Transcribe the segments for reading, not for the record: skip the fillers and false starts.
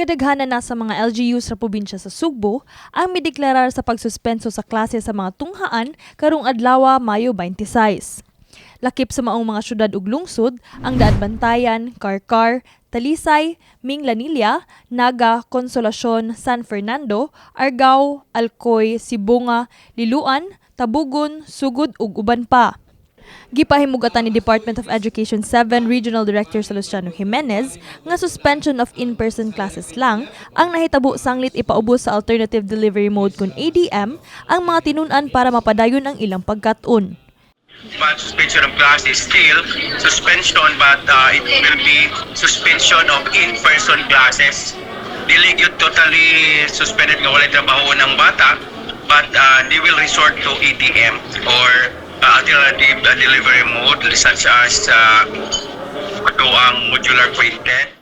Kadaghanan na sa mga LGU sa probinsya sa Sugbo ang mideklarar sa pagsuspenso sa klase sa mga tunghaan karong adlaw, Mayo 26. Lakip sa maong mga syudad ug lungsod ang Daanbantayan, Carcar, Talisay, Minglanilla, Naga, Consolacion, San Fernando, Argao, Alcoy, Sibonga, Liloan, Tabogon, Sugod ug uban pa. Gipahimugatan ni Department of Education 7 Regional Director Salustiano Jimenez nga suspension of in-person classes lang ang nahitabo sanglit ipaubos sa alternative delivery mode kon ADM ang mga tinun-an para mapadayon ang ilang pagkat-on. But suspension of class is still suspension, but it will be suspension of in-person classes. Dili gyud totally suspended nga walay trabaho ng bata, but they will resort to ADM or alternative delivery mode such as ato ang modular printed.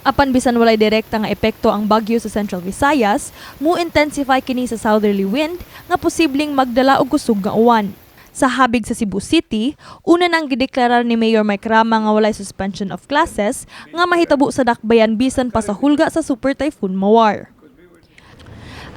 Apan bisan walay direkta nga epekto ang bagyo sa Central Visayas, mo intensify kini sa southerly wind nga posibleng magdala og kusog nga uwan. Sa habig sa Cebu City, una nang gideklarar ni Mayor Mike Rama nga walay suspension of classes nga mahitabo sa dakbayan bisan pa sa hulga sa Super Typhoon Mawar.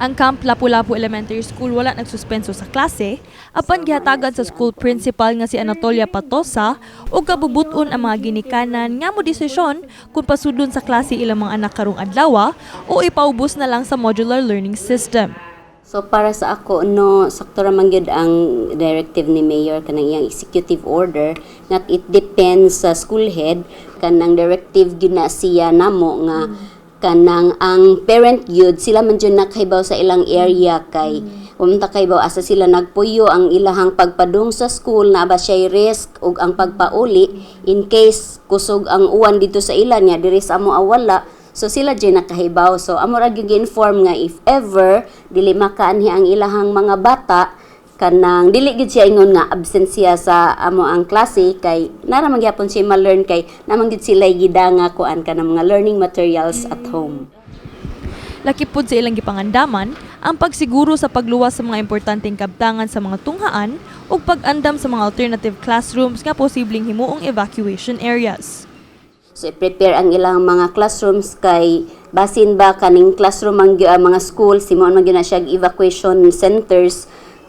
Ang Camp Lapu-Lapu Elementary School wala nagsuspenso sa klase, apan gihatagan sa school principal nga si Anatolia Patosa og kabubuton ang mga ginikanan nga mo desisyon kung pasudlon sa klase ilang mga anak karong adlaw o ipaubos na lang sa modular learning system. So para sa ako, no, sakto ra man gyud ang directive ni mayor, kanang iyang executive order nga it depends sa school head. Kanang directive gyud na siya namo nga kanang ang parent gyud sila man gyud nakahibaw sa ilang area, kay unta kay asa sila nagpuyo, ang ilahang pagpadung sa school na ba siya risk ug ang pagpauli in case kusog ang uwan dito sa ila niya diri sa amo wala. So sila jud nakahibaw. So amo ra gyud gi-inform nga if ever dili makaanhi ang ilahang mga bata, kanang dili gyud siya ingon nga absent siya sa amo ang klase, kay nara man gyapon siya ma-learn, kay naman gyud sila gida nga kuan kanang mga learning materials at home. Lakip pod sa ilang gipangandaman ang pagsiguro sa pagluwas sa mga importanteng kabtangan sa mga tunghaan ug pag-andam sa mga alternative classrooms nga posibleng himuong evacuation areas. So i-prepare ang ilang mga classrooms, kay basin ba kaning classroom ang mga school simon man gyud na siya evacuation centers.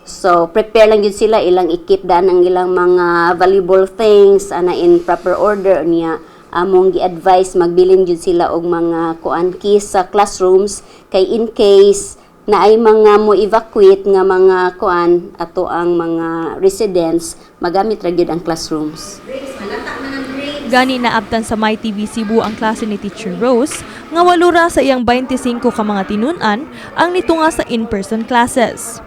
So prepare lang gyud sila, ilang i-keep daan ang ilang mga valuable things ana in proper order niya. Among gi-advise magbilin gyud sila og mga kuan, keys sa classrooms, kay in case na ay mga mo evacuate nga mga kuan, ato ang mga residents, magamit ra gyud ang classrooms. Gani naabtan sa MyTV Cebu ang klase ni Teacher Rose nga walo ra sa iyang 25 ka mga tinun-an ang nitunga sa in-person classes.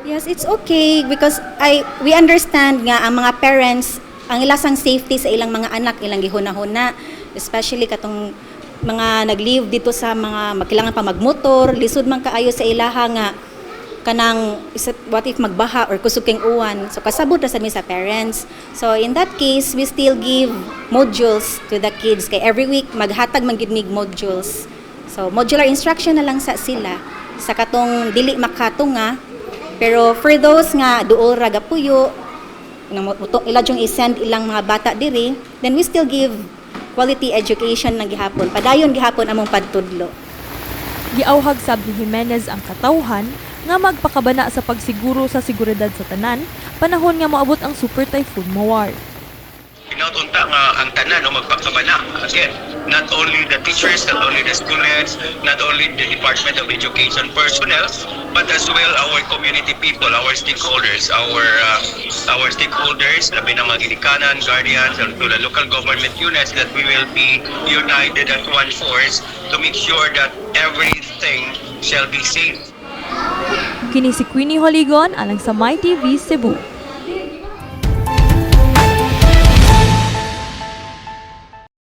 Yes, it's okay because I we understand nga ang mga parents, ang ilasang safety sa ilang mga anak ilang gihuna-huna, especially katong mga nag-live dito sa mga magkailangan pa magmotor, lisod man kaayo sa ilaha nga kanang what if magbaha or kusog kang uwan. So kasabot ra sad mi sa parents. So in that case, we still give modules to the kids, kay every week maghatag man gid mig modules. So modular instruction na lang sa sila sa katong dili makatunga. Pero for those nga duol ra gapuyo nga ila jung i-send ilang mga bata diri, then we still give quality education lang gihapon. Padayon gihapon among pagtudlo. Giawhag sab ni Jimenez ang katawhan nga magpakabana sa pagsiguro sa seguridad sa tanan panahon nga moabot ang Super Typhoon Mawar. Hinaut unta nga ang tanan, no, magpakabana. Again, not only the teachers, not only the students, not only the Department of Education personnel, but as well our community people, our stakeholders, our stakeholders, labi na mga ginikanan, guardians, and to the local government units, that we will be united as one force to make sure that everything shall be safe. Kini si Queenie Holigon alang sa MyTV Cebu.